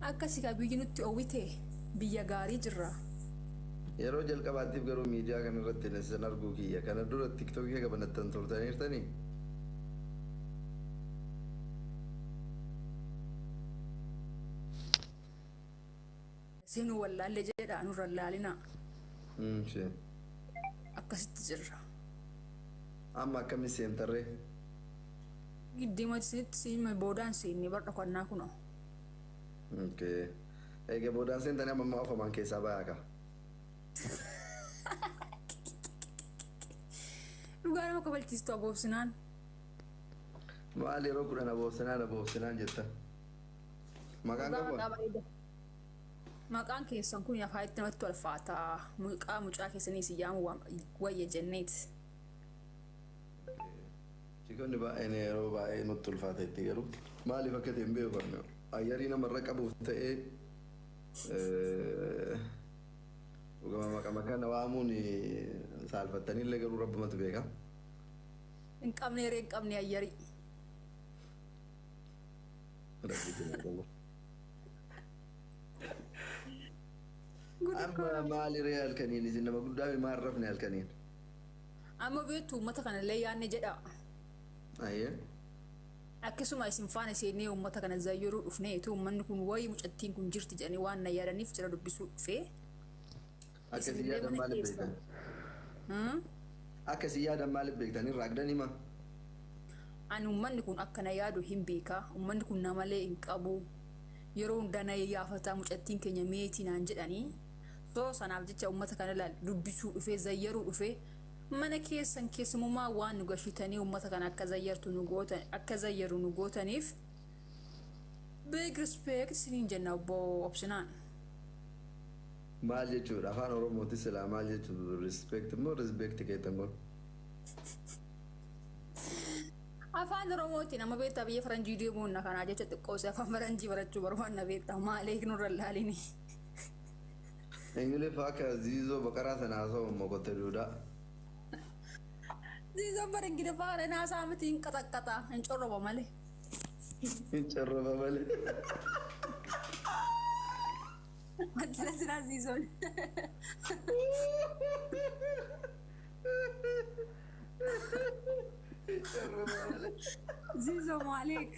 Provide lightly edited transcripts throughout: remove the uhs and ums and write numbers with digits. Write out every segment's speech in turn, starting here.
Akkasi kaa biyyi nutti owwite biyya gaarii jirra. Yeroo jalqabaatiif garuu miidiyaa kana irratti isin arguu kiyya. Kana dura tiktookii haga banattan turtaniirtanii? Seenuu wallaalle jedha nurra laalinaa. Ishee. Akkasitti jirra. Amma akkami seentarree? Giddima isinitti siima boodaan seenne bar dhokannaa kunoo. Okay. Egaa boodaan seentanii amma immoo ofumaan keessaa bayaa ka. Dhugaa nama kabalchiistu aboobsinaan. Maal yeroo 10 aboobsinaan aboobsinaan jetta? Maqaan Dhugaa qabu? maqaa bareeda. Maqaan keessan kun afaanitti namatti ulfaata. Maqaa mucaa keessanii isin yaamu wayya jenneeti. Chikonni baay'een yeroo baay'ee nutti ulfaata itti garuu maaliif akka ta'e hin beeku ani. Ayyarii namarra qabuuf ta'ee dhugama maqama kana waamuun saalfattanillee garuu rabbumatu beeka. Hin qabne ree hin qabne ayyarii. Rabbi isin haa qabu. Amma maali ree halkaniin isin nama guddaa maal rafne halkaniin? Amma beektu uummata kanallee yaadne jedha. Ayyee. Akkasuma isin faana seennee uummata kana zayyaruu dhufneetu uummanni kun wayii mucattiin kun jirti jedhanii waan na yaadaniif jara dubbisuu dhufee. Akka isin Isinillee yaadan mana maaliif keessan. beektan? Akka isin yaadan maaliif beektan? Hin raagdan hima. Ani uummanni kun akka na yaadu hin beeka. Uummanni kun na malee hin qabu. Yeroo hundaa na yaafata mucattiin keenya meetii naan jedhanii. So sanaaf jecha uummata kana laal dubbisuu dhufee zayyaruu dhufee mana keessan keessumummaa waan nu gashitanii uummata kana akka zayyartu nu gootan akka zayyaru nu gootaniif big respect isiniin jenna obbo Obsinaan. Maal jechuudha? Afaan Oromooti silaa maal jechuudha? Respect immoo respect keetan kun. Afaan Oromootiin amma beektaa biyya faranjii deemuun na kanaa jecha xiqqoo si afaan faranjii barachuu barbaanna beektaa maaliif nurra laalini. Ingiliffa akka ziizoo baqaraa sana haasa'u immoo qotte duudaa. Ziizoon bara Ingiliffaa kana naasaa miti hin qaxaqqaxa hin corroba malee. Hin corroba malee. Maddala jiraa ziizoon. Hin corroba malee. Ziizoo maaliik?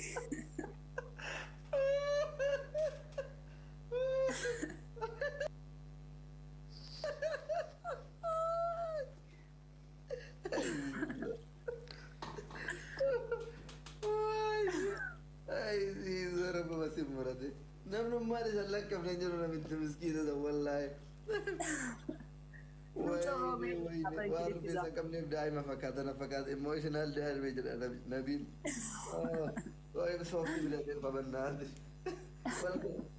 Ay, ziizoo rabba si murate. Namnummaan isa lakkafne hin jiru namitti miskiina san wallaahi. Mucaa Wayne wayne waan rifeensa hin qabneef daa'ima fakkaata na fakkaata emotional daa'ima jedha nabiin. Waa'ee sooftii filatee qabannaati.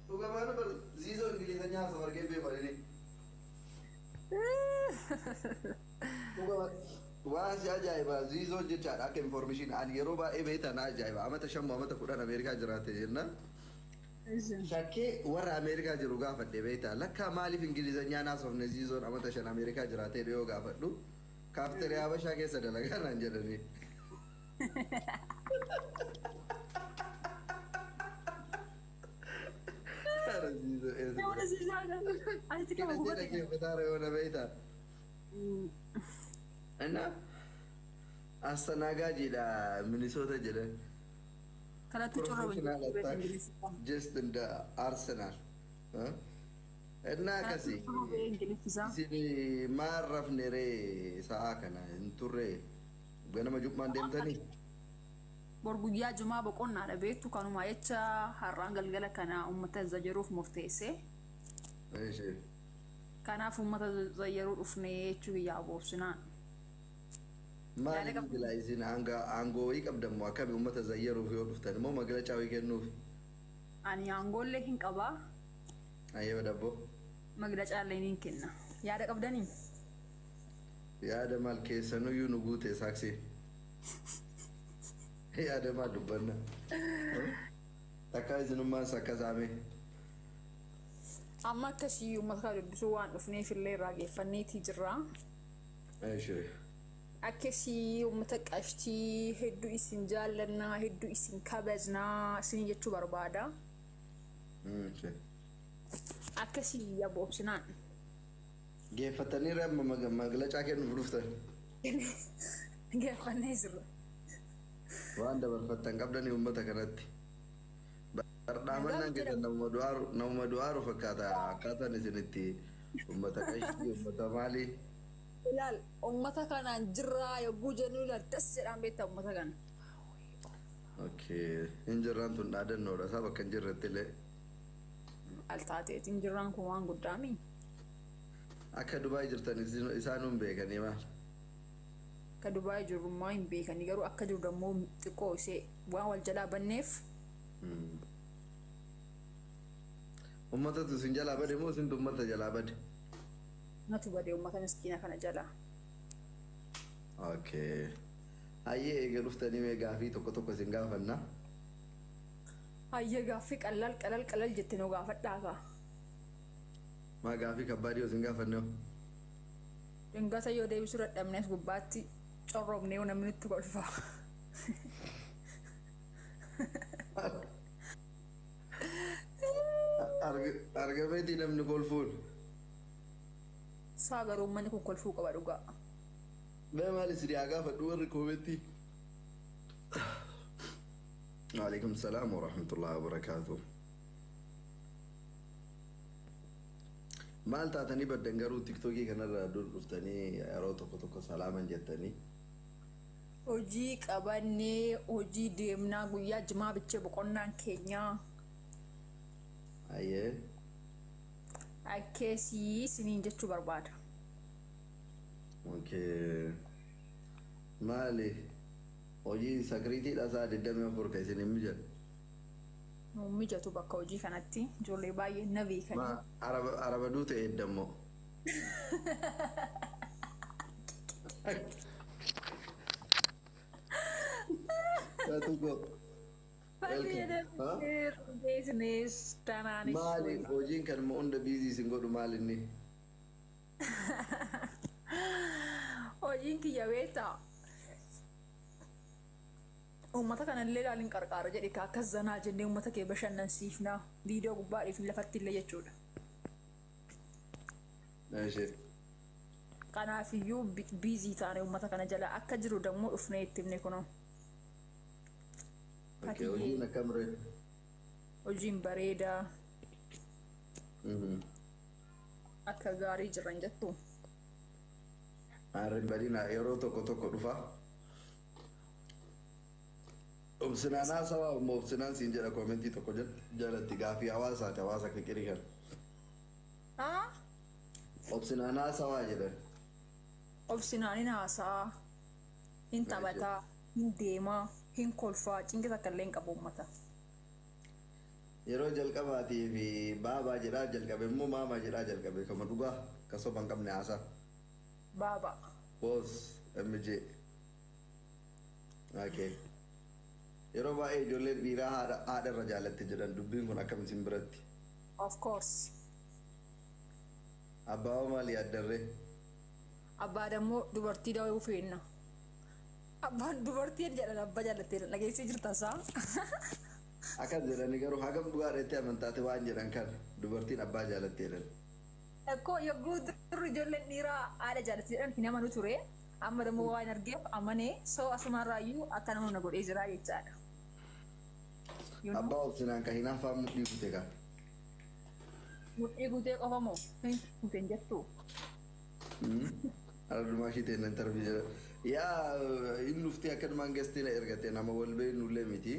Dhugamaan bar ziizoo ingilizanya haasa'u argee beeku ani. Dhugama waan si ajaa'iba ziizoon jechaadha akka information ani yeroo baay'ee beektaa na ajaa'iba amata 5 amata 10 Ameerikaa jiraate jennaan. Shakkee warra Ameerikaa jiru gaafadhe beektaa lakkaa maaliif ingilizanyaan haasofne ziizoon amata 5 Ameerikaa jiraatee yoo gaafadhu kaafteriyaa Habashaa keessa dalagaa naan jedhanii. Ara ziizoo eessa jira? Asitti qaba Hidhatee gubate. dhaggeeffataara yoo na beektaa. Inna Astanagaajiidha Minisoota jedhan. Kanatti corroba Professional jechuudha attack Ingiliffaa. just in the Arsenal. Huh? Inna Kanatti akkasi. corroba Ingiliffisaa. Isin maal rafne ree sa'aa kana hin turre ganama jummaan deemtanii? Bor guyyaa jumaa boqonnaadha beektu kanuma jecha har'aan galgala kana uummata zayyaruuf murteesse. Ishee. Kanaaf uummata zayyaruu dhufne jechuu biyyaa boobsinaan. Maali Yaada qabdu? silaa isin aangoo wayii qabdan moo akkami uummata zayyaruuf yoo dhuftan immoo maglacaa wayii kennuuf? Ani aangoollee hin qabaa. Ayyee dabboo. Maglacaallee niin kenna. Yaada qabdanii? Yaada maal keessanuyyuu nu guute saaksii. Yaada maal dubbanna? Takkaa isinummaan sakkasaame. Amma akkasii uummata kana dubbisuu waan dhufneef illee irraa geeffanneetii jirra. Ishee. Akkasii uummata qashtii hedduu isin jaallannaa hedduu isin kabajnaa isin jechuu barbaada. Okay. Akkasii yabu obsinaan. Geeffatanii amma maglacaa kennuuf dhuftan. Geeffannee jirra. Waan dabarfattan qabdanii uummata kanatti. Bardhaamannaan keessan namuma du'aaru fakkaata akkaataan isin itti uummata qashtii uummata maalii. Ilaal, uummata kanaan jirraa yogguu jennu ilaal das jedhaan beektaa uummata kana. Okay. Hin jirraan tun dhaadannoodha isaa bakka hin jirretti illee. Altaateetiin jirraan kun waan guddaami. Akka Dubaay jirtan isaan hin beekanii maal? Akka Dubaay jirrummaa hin beekanii, garuu akka jiru dammoo xiqqoo ishee waan wal jalaa banneef. Uummatatu isin jalaa bade moo isintu uummata jalaa bade? Natu bade uummata miskiina kana jalaa. Okay. Hayyee, eega dhuftanii mee gaafii tokko tokko isin gaafanna. Hayyee, gaaffii qalal qalal qalal jette nu gaafadhaa kaa. Maa, gaafii kabbaadii isin gaafanne hoo? Dingata yoo deebisuu dadhabnes gubbaatti corroomnee namni nutti kolfa. Argameetii namni kolfuun. Saa garuu uummanni kun kolfuu qaba dhugaa. Mee maal isin haa gaafadhu warri koometti? Waalaikum salaam wa rahmatullahi wa barakaatuh. Maal taatanii baddan garuu TikTokii kanarra dur dhuftanii yeroo tokko tokko salaaman jettanii? Hojii qabannee hojii deemnaa, guyyaa jimaa bichee boqonnaan keenyaa. Ayyee. Akkeesii isiniin jechuu barbaada. Okay. Maali? Hojii sakiriitiidha isaa 24 kan isin hin mijan. Nuun mijatu bakka hojii kanatti ijoollee baay'ee na beekanii. Ma araba araba duute eeddammoo. Taatu go. Business tanaanis. Maali hojiin kan immoo hunda busy isin godhu maal inni? Hojiin kiyya beektaa? Uummata kanallee ilaalin qarqaara jedhe ka akkas zanaa jennee uummata kee bashannansiifnaa viidiyoo gubbaa dhiifni lafatti illee jechuudha. Ishee. Kanaafiyyuu busy taane uummata kana jala akka jiru dammoo dhufnee itti himne kunoo. Okay, hojiin akkam ree? Hojiin bareedaa, akka gaarii jiran jettu. Aarri badina yeroo tokko tokko dhufa. Obsinaan haasawaa immoo obsinaan siin jedha koomentii tokko jalatti gaafii hawaasaati hawaasa fiqirii kan. Haa? Obsinaan haasawaa jedhan. Obsinaan hin haasaa, hin taphataa, hin deemaa, hin kolfaa, cinqii takka illee hin qabu uummata. Yeroo jalqabaatii fi baabaa jedhaa jalqabe immoo maamaa jedhaa jalqabe kama dhugaa ka soba hin qabne haasaa. Baaba. Boss MJ. Okay. Yeroo baay'ee ijoolleen dhiiraa haadha irra jaalatte jedhan, dubbiin kun akkam isin biratti? Of course. Abbaa maal yaaddarree? Abbaa dammoo dubartii dawuu feenna. Abbaan dubartii jedhan abbaa jaallattee dhageessee jirta isaa. Akkas jedhanii garuu hagam dhugaadha itti amantaate waan jedhan kana dubartiin abbaa jaalatte jedhan? Ekkoo yogguu durri ijoolleen dhiiraa haadha jaalatte jedhan hin amanu ture. Amma dammoo waan argeef amanee soo asumarraayyuu akka nama na godhee jira jechaadha. You know? Abbaa obsinaan ka hinaaffaa mudhii kute ka. Mudhii guutee qofa moo hin guuteen jettu? Ardumaa ishee ta'e nan tarbii jedha. Yaa, inni dhuftee akkanumaan gastee na ergate, nama wal beeknullee miti.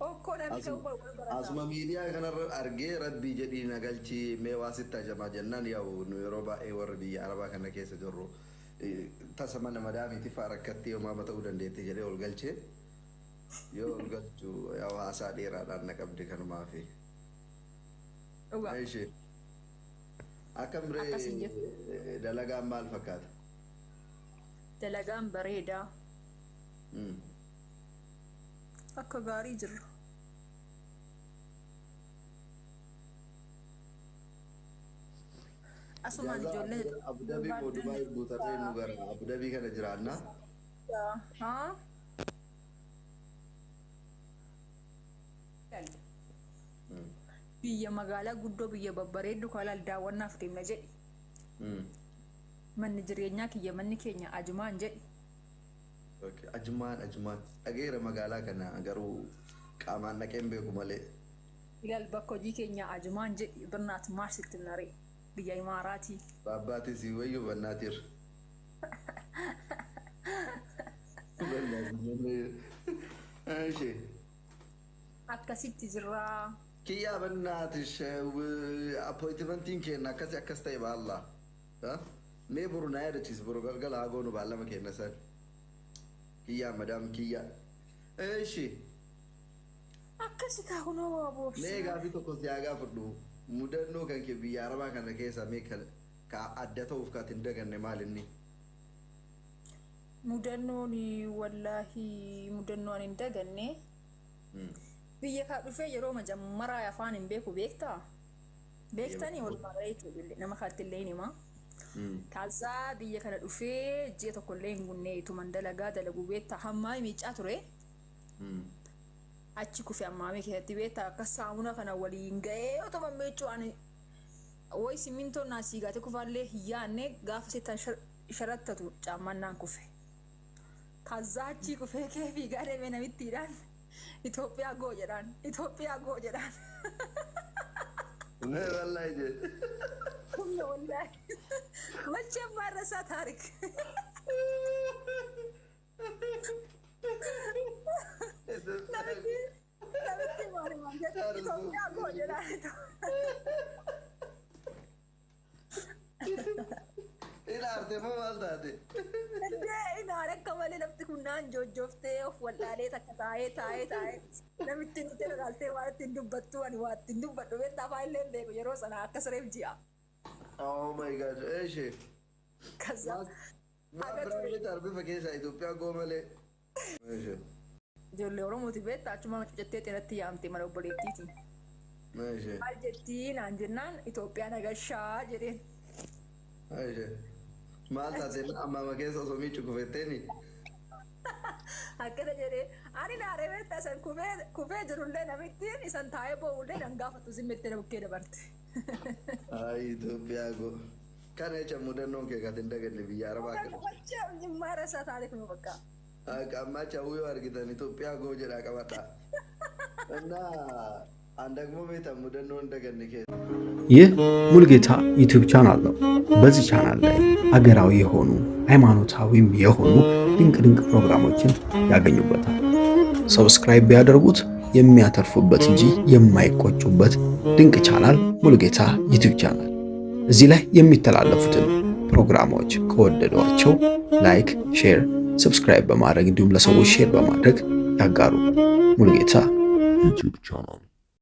Okkoo namni kan wal barata. Asuma miidiyaa kanarra argee rabbii jedhii na galchii mee waa sitti hajamaa jennaan, yaa'u nu yeroo baay'ee warri biyya arabaa kana keessa jirru tasa mana madaamiiti fa'aa rakkattee homaa ta'uu dandeetti jedhee ol galchee, yoo ol galchu yaa'u haasaa dheeraadhaan na qabde kanumaafi. Dhugaa. Ishee. Akkam ree? Akkasiin jettu. Dalagaan maal fakkaata? Dalagaan bareedaa. Akka gaarii jirra. Asumaan ijoollee. Abu Dhabii moo Dubaay guutarree nu gara Abu Dhabii kana jiraanna. Haa? Biyya magaalaa guddoo biyya babbareeddu kalaal daawwannaaf deemna jedhi. Manni jireenyaa kiyya, manni keenya Ajumaan jedhi. Okay. Ajumaan, Ajumaan. Dhageera magaalaa kana, garuu qaamaan dhaqee hin beeku malee. Ilaal, bakka hojii keenya Ajumaan jedhi, birnaat maarsitti naree biyya Imaaraatii. Baabbaati si wayyu bannaatir. Ishee. Akkasitti jirraa. Kiyyaa bannaatish, appointmentiin keenya akkasi akkas ta'e baallaa. Mee boru na yaadachiis, boru galgala haa goonu baallama keenya san. Kiyyaa, madaam kiyyaa. Ishee. Akkasi kaa kunoo boobsi. Mee gaafii tokko si haa gaafadhu. Mudannoo kan kee biyya Arabaa kana keessa mee kan ka adda ta'uuf ka ati hin daganne maal inni? Mudannoon, wallaahi, mudannoo ani hin daganne. Biyya kaa dhufee yeroo majammaraa afaan hin beeku, beektaa? Beektanii walumaa gala jechuudha, nama kaatti illee hin himaa. Kaazaa biyya kana dhufee ji'a tokko illee hin gunne, ituman dalagaa dalagu, beektaa, hammaa miicaa ture. Achi kufe hammaamii keessatti, beektaa, akka saamuna kana waliin ga'ee otuma miicuu ani wayi simmintoon naa siigaate kufaallee hin yaanne, gaafa sittan sharattatu caammaan naan kufe. Kaazaa achii kufee kee fiigaa deemee namittiidhaan "Itoophiyaa go" jedhaan, "Itoophiyaa go" jedhaan. Mee wallaahi jedhe. Humna wallaahi. መቼም ማረሳ ታሪክ። Namitti maali maal jedhu, "Itoophiyaa go" jedhaan. Ilaarte moo maal taate? Indee inaan akka malee lafti kun naan joojjooftee of wallaalee takka taa'ee taa'ee taa'ee, namitti nuti ilaaltee waan ittiin dubbattu, ani waa ittiin dubbadhu, beektaa, afaan illee hin beeku yeroo sana, akka sareef ji'a. Oh my God. Ishee. ከዛ Maal biraa beektaa bifa keessaa Itoophiyaa go malee? Ishee. Ijoollee Oromooti, beektaa, achuma cucattee xinatti yaamte mana obboleettiiti. Ishee. Maal jettii naan jennaan, "Itoophiyaa nagashaa" jedheen. Ishee. Maal taate ammaama keessa osoo miicu kufetteeni? Akkana jedhee ani naaree, beektaa, isan kufee kufee jirullee namittiin isan taa'ee boo'ullee nan gaafatu, zimmettee na bukkee dabarte. Ay, Itoophiyaa go. Kana jecha mudannoon kee kan hin daganne biyya Arabaa kana. መቼም የማይረሳ ታሪክ ነው በቃ። Ammaa chawuu yoo argitan "Itoophiyaa go" jedhaa qabadha. እና አንደግሞ beektaa mudannoo hin daganne keessa. ይህ ሙሉጌታ ዩቲዩብ ቻናል ነው። በዚህ ቻናል ላይ ሀገራዊ የሆኑ ሃይማኖታዊም የሆኑ ድንቅ ድንቅ ፕሮግራሞችን ያገኙበታል። Subscribe ቢያደርጉት የሚያተርፉበት እንጂ የማይቆጩበት ድንቅ ቻናል ሙሉጌታ ዩቲዩብ ቻናል። እዚህ ላይ የሚተላለፉትን ፕሮግራሞች ከወደዷቸው like፣ share፣ subscribe በማድረግ እንዲሁም ለሰዎች share በማድረግ ያጋሩ። ሙሉጌታ YouTube channel.